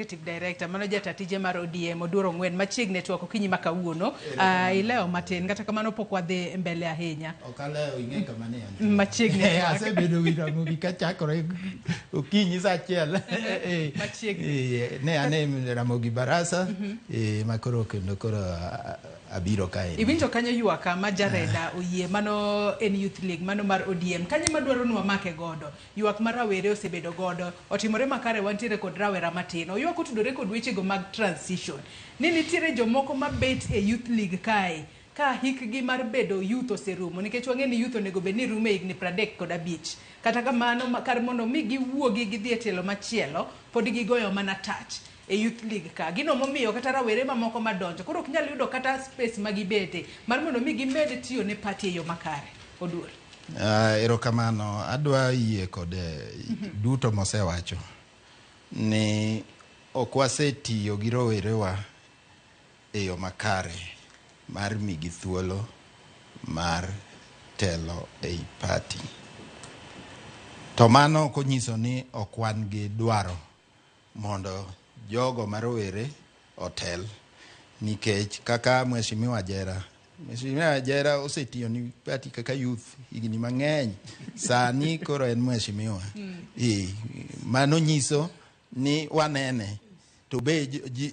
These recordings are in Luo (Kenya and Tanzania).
Executive Director mano jata tije mar ODM Oduor Ong'wen machiegni e twak okinyi ma kawuono. Ilewo matin kata kamano pok wadhi mbele ahinya. Ok alewo ing'e kama ne antie. Machiegni e twak. Asebedo wi Ramogi kachakore okinyi saa achiel. Machiegni. Ne ane Ramogi Barasa ma koro kendo koro abiro kae. Iwinjo kanyo ywak ma Jareda oyie mano en Youth League mano mar ODM. Kanyo ema dwaro ni wamake godo. Ywak ma rawere osebedo godo otimore makare wantiere kod rawera matin. Oywak otudore kod wechego mag transition. Ni nitiere jomoko mabet e Youth League kae ka hikgi mar bedo youth oserumo nikech wang'e ni youth onego bed ni rumo e higni 35. Kata kamano kar mondo mi giwuogi gidhi e tielo machielo pod gigoyo mana touch e Youth League ka. Gino momiyo kata rawere mamoko madonjo koro ok nyal yudo kata space ma gibete mar mondo mi gimed tiyo ne party e yo makare. Oduor. Erokamano. Adwa yie kod duto mosewacho ni ok wasetiyo gi rowerewa e yo makare mar migi thuolo mar telo ei party. To mano ok onyiso ni ok wan gi dwaro mondo jogo ma rowere otel nikech kaka Mheshimiwa Jera Mheshimiwa Jera osetiyo ni party kaka youth higni mang'eny sani koro en mheshimiwa. Mano nyiso ni wanene to be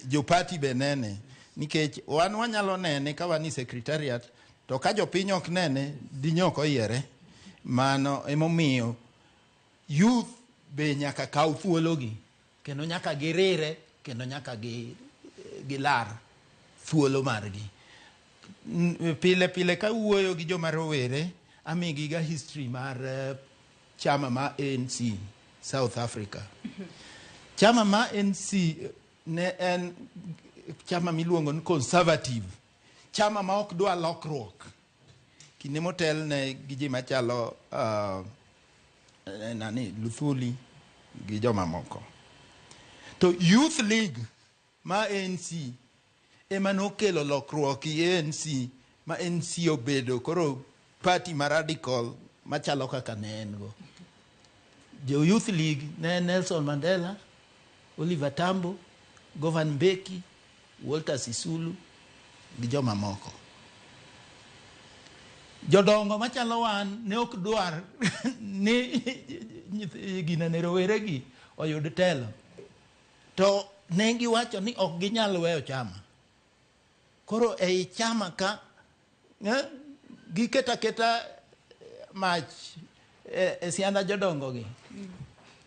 jo party be nene nikech wan wanyalo nene ka wan e secretariat to ka jopiny ok nene dinyo ok oyiere. Mano emomiyo youth be nyaka kaw thuologi kendo nyaka girire kendo nyaka gilar thuolo margi. Pile pile kawuoyo gi joma rowere amigiga history mar chama ma ANC South Africa. Chama ma ANC ne en chama miluongo ni conservative, chama ma ok dwa lokruok. Kinde motelne gi ji machalo nani Luthuli gi jomamoko. To Youth League ma ANC ema nokelo lokruok e ANC ma ANC obedo koro party ma radical machalo kaka ne en go. Jo Youth League ne Nelson Mandela, Oliver Tambo, Govan Mbeki, Walter Sisulu gi jomamoko. Jodongo machalo wan ne ok dwar ni ginene rowere gi oyud telo. To ne giwacho ni ok ginyal weyo chama. Koro ei chama ka giketo aketa mach e sianda jodongo gi.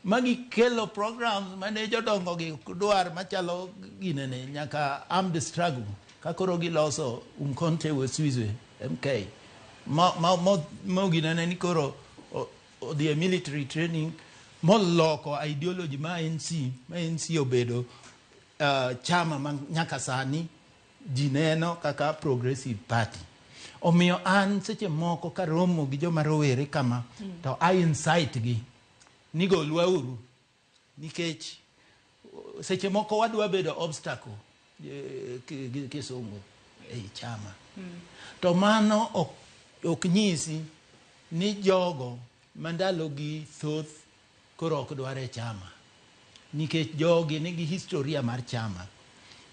Ma gikelo programs mane jodongo gi ok dwar machalo ginene nyaka armed struggle ka koro giloso Umkhonto we Sizwe MK ma ginene ni koro odhi e military training moloko ideology ma ANC ma ANC obedo chama ma nyaka sani ji neno kaka progressive party. Omiyo an seche moko karomo gi joma rowere kama to I incite gi ni golwa uru nikech seche moko wadwa bedo obstacle gi kisungu ei chama. To mano ok nyisi ni jogo ma ndalogi thoth koro ok dwar e chama nikech jogi nigi historia mar chama.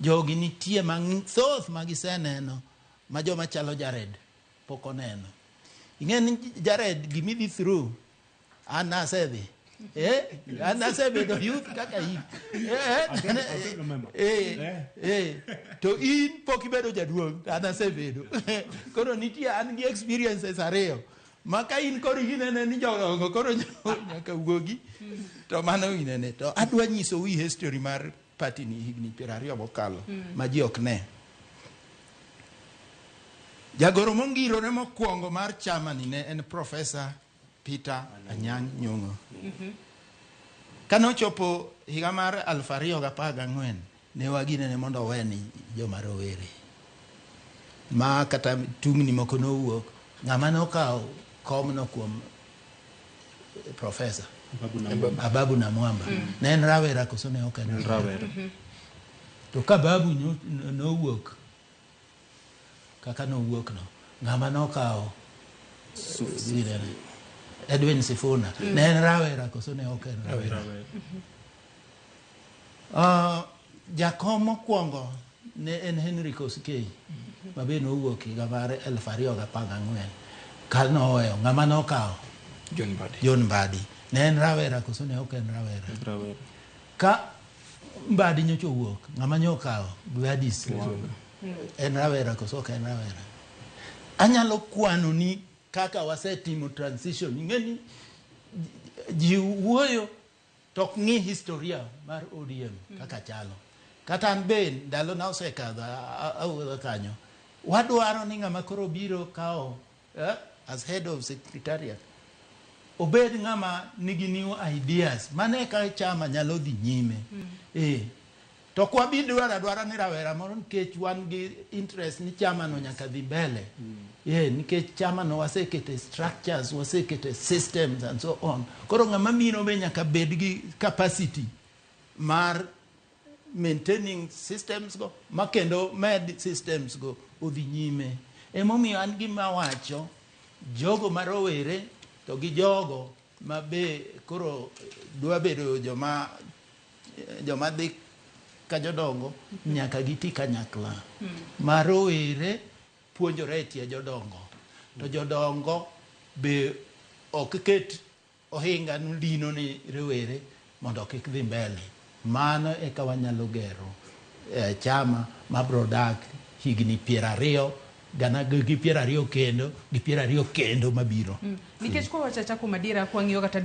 Jogi nitie mathoth ma giseneno ma joma chalo Jared pok oneno. Ing'e ni Jared gimidhi through an asedhi. An asebedo youth kaka in. To in pok ibedo jaduong', an asebedo. Koro nitie an gi experiences ariyo. Ma ka in koro inene ni jodongo koro nyaka wuogi to mano inene. To adwa nyisou history mar party ni higni 20 mokalo ma ji ok ne. Jagoro mongirore mokwongo mar chama ni ne en Professor Peter Anyang' Nyong'o. Kane ochopo higa mar 2014 ne waginene mondo oweni joma rowere. Ma kata tungni moko nowuok, ng'ama nokawo komno kuom Professor Ababu Namwamba. Ne en rawera koso ne ok en rawera? To ka Babu nowuok kaka nowuok no, ng'ama nokawo Edwin Sifuna ne en rawera koso ne ok en rawera? Jakom mokwongo ne en Henry Koskei ma be nowuok higa mar 2014 ka noweyo ng'ama nokawo John Mbadi. John Mbadi ne en rawera koso ne ok en rawera Rawera. ka Mbadi nyocha owuok ng'ama nyokawo Gladys en rawera koso ok en rawera anyalo kwano ni kaka wasetimo transition ing'e ni ji wuoyo to ok ng'i historia mar ODM kaka chalo kata an be ndalona osekadho awuotho kanyo wadwaro ni ng'ama koro biro kawo as head of secretariat obed ng'ama nigi new ideas mano eka chama nyalo dhi nyime to ok wabi dwaro adwara ni rawera moro nikech wan gi interest ni chama no nyaka dhi mbele nikech chama no wasekete structures wasekete systems and so on koro ng'ama biro be nyaka bed gi capacity mar maintaining systems go ma kendo med systems go odhi nyime emomiyo an gima wacho jogo ma rowere to gi jogo ma be koro dwa bedo joma joma dhi ka jodongo nyaka giti kanyakla ma rowere puonjore e tie jodongo to jodongo be ok ket ohinga dino ni rowere mondo kik dhi mbele mano eka wanyalo gero chama mabro dak higni 20 gana gi 20 kendo gi 20 kendo mabiro Nikech kwa wacho acha kuom adiera kwang'iyo kata